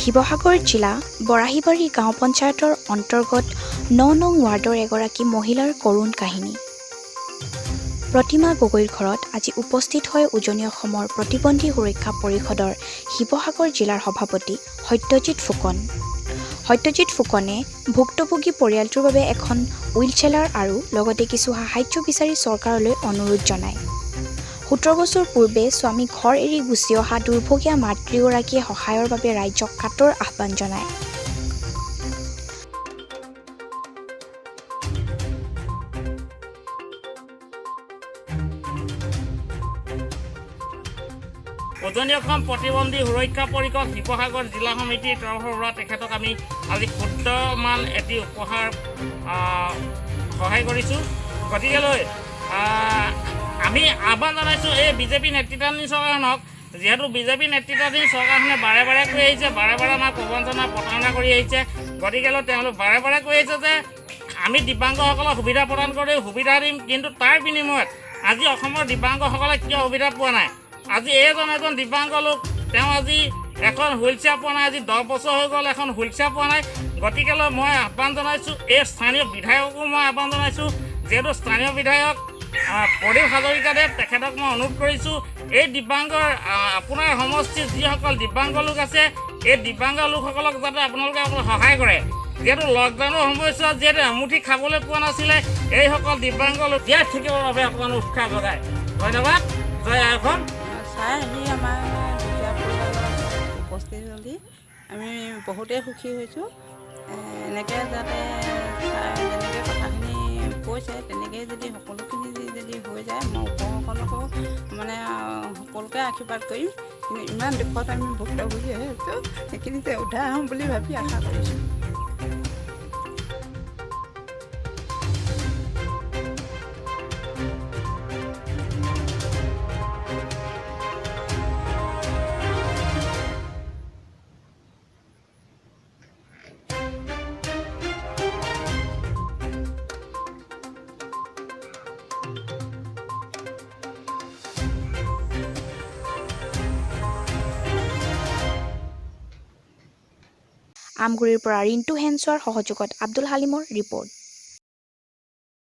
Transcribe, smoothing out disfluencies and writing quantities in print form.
শিৱসাগৰ জিলা বৰাহীবাৰী গাঁও পঞ্চায়তৰ অন্তৰ্গত ৯ নং ৱাৰ্ডৰ এগৰাকী মহিলাৰ কৰুণ কাহিনী। প্ৰতিমা গগৈৰ ঘৰত আজি উপস্থিত হয় উজনি অসমৰ প্ৰতিবন্ধী সুৰক্ষা পৰিষদৰ শিৱসাগৰ জিলাৰ সভাপতি সত্যজিৎ ফুকন। সত্যজিৎ ফুকনে ভুক্তভোগী পৰিয়ালটোৰ বাবে এখন হুইল চেয়াৰ আৰু লগতে কিছু সাহায্য বিচাৰি চৰকাৰলৈ অনুৰোধ জনায়। ১৭ বছৰ পূৰ্বে স্বামী ঘৰ এৰি গুচি অহা দুৰ্ভগীয়া মাতৃগৰাকীয়ে সহায়ৰ বাবে ৰাইজক কাতৰ আহ্বান জনায়। উজনি অসম প্ৰতিবন্ধী সুৰক্ষা পৰিষদ শিৱসাগৰ জিলা সমিতিৰ তৰফৰ পৰা তেখেতক আমি আজি ক্ষুদ্ৰমান এটি উপহাৰ সহায় কৰিছোঁ। গতিকেলৈ আমি আহ্বান জনাইছোঁ এই বিজেপি নেতৃত্বাধীন চৰকাৰখনক, যিহেতু বিজেপি নেতৃত্বাধীন চৰকাৰখনে বাৰে বাৰে কৈ আহিছে, বাৰে বাৰে আমাক প্ৰবঞ্চনা প্ৰতাৰণা কৰি আহিছে। গতিকেলৈ তেওঁলোক বাৰে বাৰে কৈ আহিছে যে আমি দিব্যাংগসকলক সুবিধা প্ৰদান কৰি সুবিধা দিম, কিন্তু তাৰ বিনিময়ত আজি অসমৰ দিব্যাংগসকলে কিয় সুবিধা পোৱা নাই? আজি এইজন এজন দিব্যাংগ লোক, তেওঁ আজি এখন হুইল চেয়াৰ পোৱা নাই, আজি ১০ বছৰ হৈ গ'ল এখন হুইল চেয়াৰ পোৱা নাই। গতিকেলৈ মই আহ্বান জনাইছোঁ, এই স্থানীয় বিধায়ককো মই আহ্বান জনাইছোঁ, যিহেতু স্থানীয় বিধায়ক প্ৰদীপ হাজৰিকাদেৱ, তেখেতক মই অনুৰোধ কৰিছোঁ, এই দিব্যাংগৰ আপোনাৰ সমষ্টিত যিসকল দিব্যাংগ লোক আছে, এই দিব্যাংগ লোকসকলক যাতে আপোনালোকে আপোনালোকে সহায় কৰে। যিহেতু লকডাউনৰ সময়ছোৱাত যিহেতু এমুঠি খাবলৈ পোৱা নাছিলে, এইসকল দিব্যাংগ লোক জীয়াই থাকিবৰ বাবে অকণমান উৎসাহ যোগায়। ধন্যবাদ, জয় আই অসম। ছাৰ আহি আমাৰ দুখীয়া পৰিয়ালত উপস্থিত হ'লহি, আমি বহুতেই সুখী হৈছোঁ। এনেকৈ যাতে ছাৰ যেনেকৈ কথাখিনি কৈছে তেনেকৈয়ে যদি সকলোখিনি যদি হৈ যায়, মই ওপৰসকলকো মানে সকলোকে আশীৰ্বাদ কৰিম। কিন্তু ইমান দুখত আমি ভুক্তভোগী হৈ আছোঁ, সেইখিনি যে উদ্ধাৰ হ'ম বুলি ভাবি আশা কৰিছোঁ। আমগুৰিৰ পৰা ৰিণ্টু হেনচোৱাৰ সহযোগত আব্দুল হালিমৰ ৰিপৰ্ট।